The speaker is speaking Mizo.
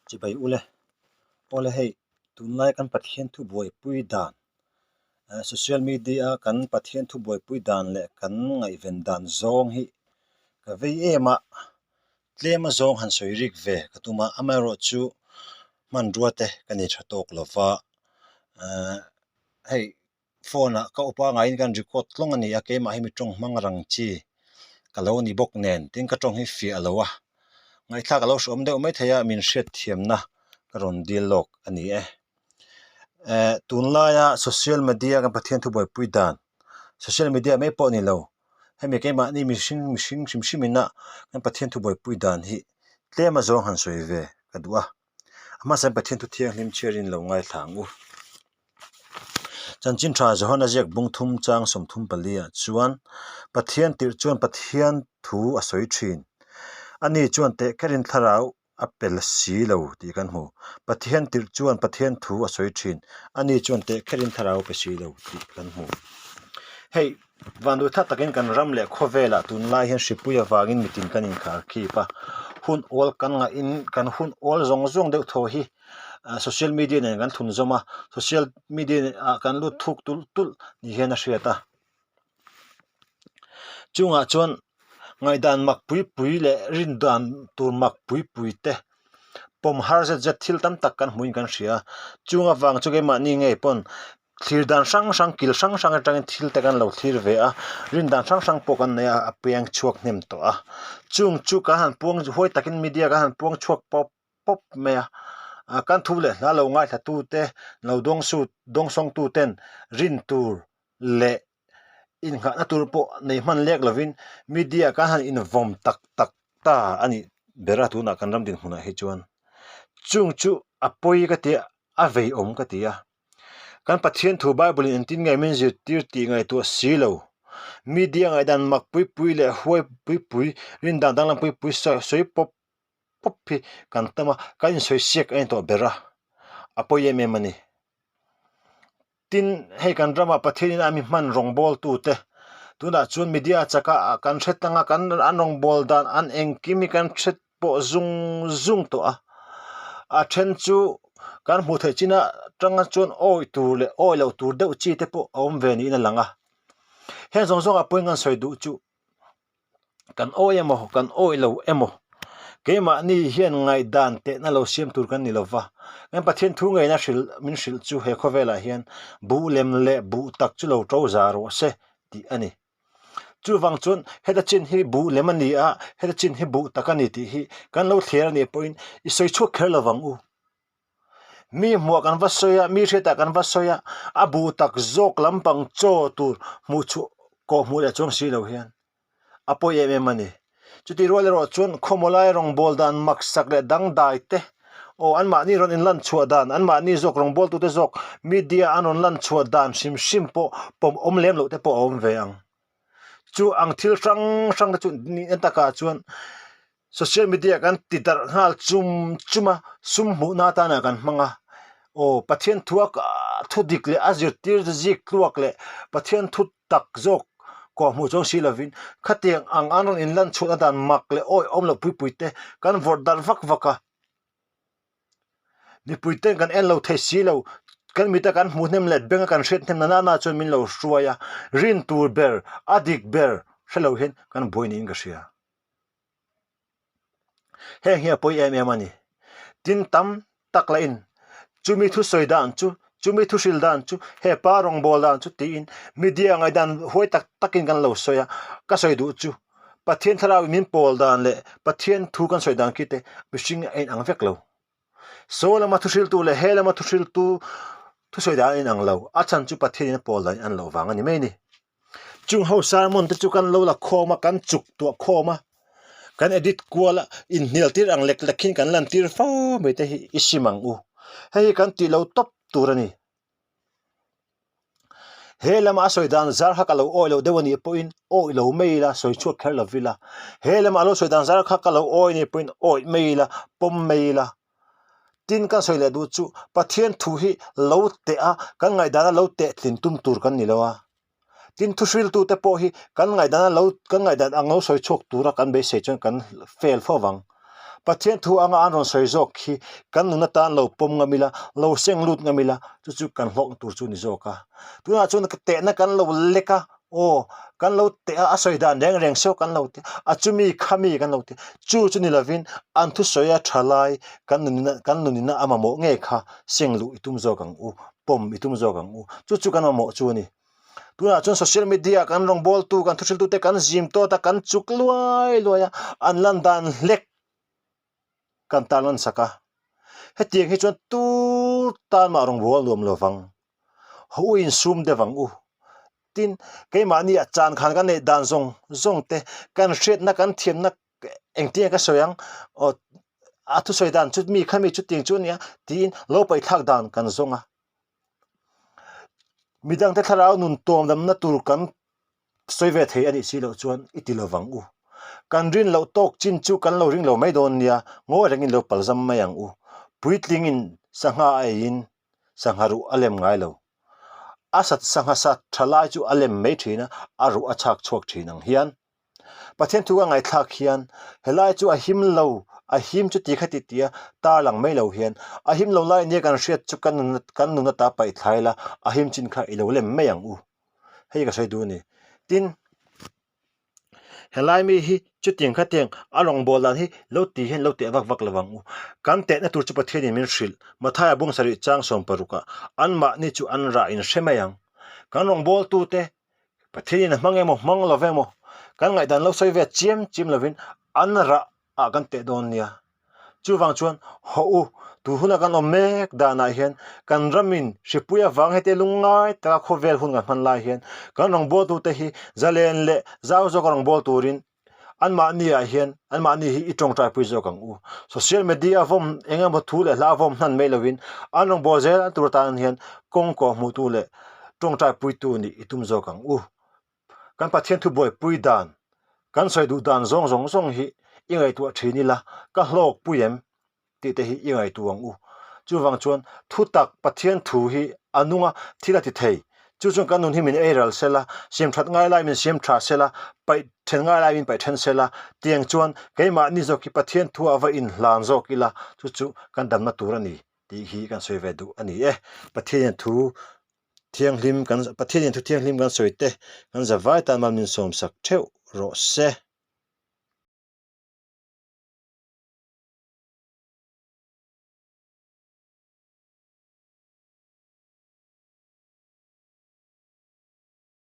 Chibai ule, awle hei tunlai kan Pathian thu buaipui dan social media a kan Pathian thu buaipui dan leh kan ngaihven dan zawng hi ka vei em a, tlem a zawng han sawi rik ve ka tum a, amaherawhchu hmanrua te ka nei tha tawk lo va, hei phone ah ka upa ngaiin kan record tlawng a ni a, keimah hi mi tawng hmang rang chi ka lo ni bawk nen tin ka tawng hi fiah lo a, ngaihthlak a lo hreawm deuh mai thei a, min hriatthiamna ka rawn dil lawk a ni e. Eh tunlaia social media kan Pathian thu buaipui dan social media mai pawh a ni lo, hemi keimahni mihring mihring hrim hrim ina kan Pathian thu buaipui dan hi tlem a zawng han sawi ve ka duh a. A hmasa Pathian thu thianghlim chhiarin lo ngaithla ang u. Chanchin tha Johana ziak bung thum chang 34 ah chuan Pathian tirh chuan Pathian thu a sawi thin. Ani chuan teh kherin thlarau a pel si lo tih kan hmu. Pathian tirh chuan Pathian thu a sawi thin. Ani chuan teh kherin thlarau a pe si lo tih kan hmu. Hei Vanduai thak takin kan ram leh khawvelah tunlai hian hripui avangin mitin kan inkhar khip a, hun awl kan ngahin kan hun awl zawng zawng deuh thaw hi social media nen kan thun zawm a, social media ah kan lut thuk tulh tulh ni hian a hriat a. Chungah chuan ngaihdan mak pui pui leh rindan tur mak pui pui te pawm har zet zet thil tam tak kan hmuin kan hria a, chung avang chu keimahni ngei pawn Thlir dan hrang hrang kil hrang hrang atangin thil te kan lo thlir ve a, rin dan hrang hrang pawh kan nei a, a piang chhuak hnem tawh a. Chung chu kan han puang huai takin media kan han puang chhuak pawp pawp mai a, kan thu leh hla lo ngaithla tu te, lo dawng su dawng sawng tu ten rin tur leh innghahna tur pawh nei hman lek lovin media kan han invawm tak tak ta a nih ber a tunah kan ram dinhmunah hi chuan. Chung chu a pawi ka ti a, a veiawm ka ti a. Kan Pathian thu Bible in engtin nge min zirtir tih ngaihtuah si lo. Media ngaihdan mak pui pui leh huai pui pui, rindan danglam pui pui sawi pawp pawp hi kan tam a, kan insawi siak a ni tawh ber a, a pawi em em a ni. Tin, hei kan ramah Pathian in a mi hman rawngbawl tute tunah chuan media chaka kan hre tlang a, kan an rawngbawl dan an engkim hi kan hre pawh zung zung tawh a, a then chu kan hmuh theih chin atanga chuan awi tur leh awi loh tur deuh chi te pawh a awm ve niin a lang a, heng zawng zawngah pawhin kan sawi duh chu kan awi emaw kan awi lo emaw keimahni hian ngaihdan tehna lo siam tur kan ni lo va, kan Pathian thu ngeina hrilh min hrilh chu he khawvelah hian buh lem leh buh tak chu lo to za rawh se tih a ni. Chuvang chuan heta chin hi buh lem a ni a, heta chin hi buh tak a ni tih hi kan lo thlir a nih pawhin i sawi chhuak kher lo vang u. Mi hmuah kan va sawi a, mi hriatah kan va sawi a, a buh tak zawk lampang chaw tur hmuh chhuah kawh hmuh leh chuang si lo hian a pawi em em a ni. Chutih rual erawh chuan khawmaw lai rawngbâwl dan maksak leh dangdai te, aw anmahni rawn inlan chhuah dan, anmahni zawk rawngbâwltute zawk media an rawn lan chhuah dan hrim hrim pawh pawm awm lem loh te pawh a awm ve ang. Chu ang thil hrang hrang te chu nihna takah chuan social media kan ti darh nghal chum chum a, sum hmuhna atana kan hmang a, aw Pathian thua thu dik leh a zirtir zik tluak leh Pathian thu tak zawk kawh hmuh chuang si lovin khatiang ang an rawn inlan chhuahna dan mak leh awihawm loh puipui te kan vawrh darh vak vak a, mipui ten kan en lo thei si lo, kan mita kan hmuh hnem leh benga kan hriat hnem nana na chuan min lo hruai a, rin tur ber a dik ber hre lo hian kan buai niin ka hria. Heng hi a pawi em em a ni. Tin tam tak lah in chumi thu sawi dan chu, chumi thu hril dan chu, he pa rawngbâwl dan chu tiin media ngaihdan huai tak takin kan lo sawi a, ka sawi duh chu Pathian thlarau in min pawl dan leh Pathian thu kan sawi dan khi te mihring a inang vek lo. Saw lama thu hriltu leh he lama thu hriltu thu sawi dan a inang lo, a chhan chu Pathian in a pawl dan in an loh vang a ni mai a ni. Chung ho sermon te chu kan lo la khawm a, kan chuk tuah khawm a, kan edit kual a, inhnial tir ang lek lek hin kan lan tir fo mai te hi i sim ang u. Hei hi kan tih lo tawp tur a ni. He lama a sawi dan zar kha ka lo awi loh deuh a nih pawhin awi lo mai ila, sawi chhuak kher lo ila. He lama a lo sawi dan zar kha ka lo awi a nih pawhin awi mai ila, pawm mai ila. Tin kan sawi leh duh chu Pathian thu hi lo teh a, kan ngaihdana lo teh tlin tum tur kan ni lo a. Tin thuhriltute pawh hi kan ngaihdana lo kan ngaihdan ang lo sawi chhuak tura kan beisei chuan kan fail fo vang. Pathian thu anga an rawn sawi zawk khi kan nun atan lo pawm ngam ila, lo seng lut ngam ila, chu chu kan hlawkna tur chu a ni zawk a. Tunah chuan tehna kan lo lek a, aw, kan lo teh a, a sawi dan reng reng saw kan lo teh a, chumi khami kan lo teh, chu chu ni lovin an thusawi a tha lai kan nunina kan nunina a mamawh ngei kha seng luh i tum zawk ang u, pawm i tum zawk ang u, chu chu kan mamawh chu a ni. Tunah chuan social media kan rawngbawltu kan thuhriltute kan zim tawt a, kan chuk luai luai a, an lan dan hlek kan tan lan sak a. Hetiang hi chuan tur tan mah rawngbâwl nuam lo vang, haw u insum deuh ang u. Tin, keimahni a chan khan kan neih dan zawng zawng te, kan hriatna kan thiamna engtin nge ka sawi ang aw a thusawi dan chu mi kha mi chutiang chu a nia tiin lo paihthlak dan kan zawng a. Midangte thlarau nun tawmdamna tur kan sawi ve thei a nih si loh chuan i ti lovang u. Kan rin loh tawk chin chu kan lo ring lo mai dawn nia, ngawi rengin lo palzam mai ang u. Puitlingin sangha a eiin sangha ruh a lem ngai lo. A sat sangha sat tha lai chu a lem mai thin a, a ruh a chhak chhuak thin ang hian. Pathian thu ka ngaihthlak hian helai chu a him lo, a him chu ti kha ti tia tarlang mai lo hian a him lo lai nia kan hriat chu kan nun kan nun ata paih thlai la, a him chin kha i lo lem mai ang u. Hei ka sawi duh a ni. Tin, helai mi hi chutiang khatiang a rawngbâwl dan hi lo ti hian lo teh vak vak lo ang u. Kan tehna tur chu Pathianin min hrilh, Mathaia bung sarih chang 60 ah anmahni chu an rah in hre mai ang. Kan rawngbâwltute Pathianin a hmang emaw hmang lo emaw kan ngaihdan lo sawi ve chiam chiam lovin an rah ah kan teh dawn nia. Chuvang chuan haw u, tu huna kan awm mek danah hian kan ramin hripui avang hete lungngai taka khawvel hun kan hman lai hian kan rawngbawltute hi zalen leh zau zawka rawngbâwl turin anmahni ah hian anmahni hi i tawngtaipui zawk ang u. Social media vawm eng emaw thu leh hla vawm hnan mai lovin an rawngbâwl zel tur atan hian kawng kawh hmuhtu leh tawngtaipuitu nih i tum zawk ang u. Kan Pathian thu buaipui dan, kan sawi duh dan zawng zawng zawng hi i ngaihtuah thin ila ka hlawk pui em tih te hi i ngaihtuah ang u. Chuvang chuan thutak Pathian thu hi a nung a, thil a ti thei. Chu chuan kan nun hi min ei ral sela, siam that ngai lai min siam tha sela, paih then ngai lai min paih then sela, tiang chuan keimahni zawk hi Pathian thu ah va inhlan zawk ila chu chu kan damna tur a ni tih hi kan sawi ve duh a ni e. Pathianin thu thianghlim kan Pathianin thu thianghlim kan sawi te kan zavai tan mal min sawmsak theuh rawh se.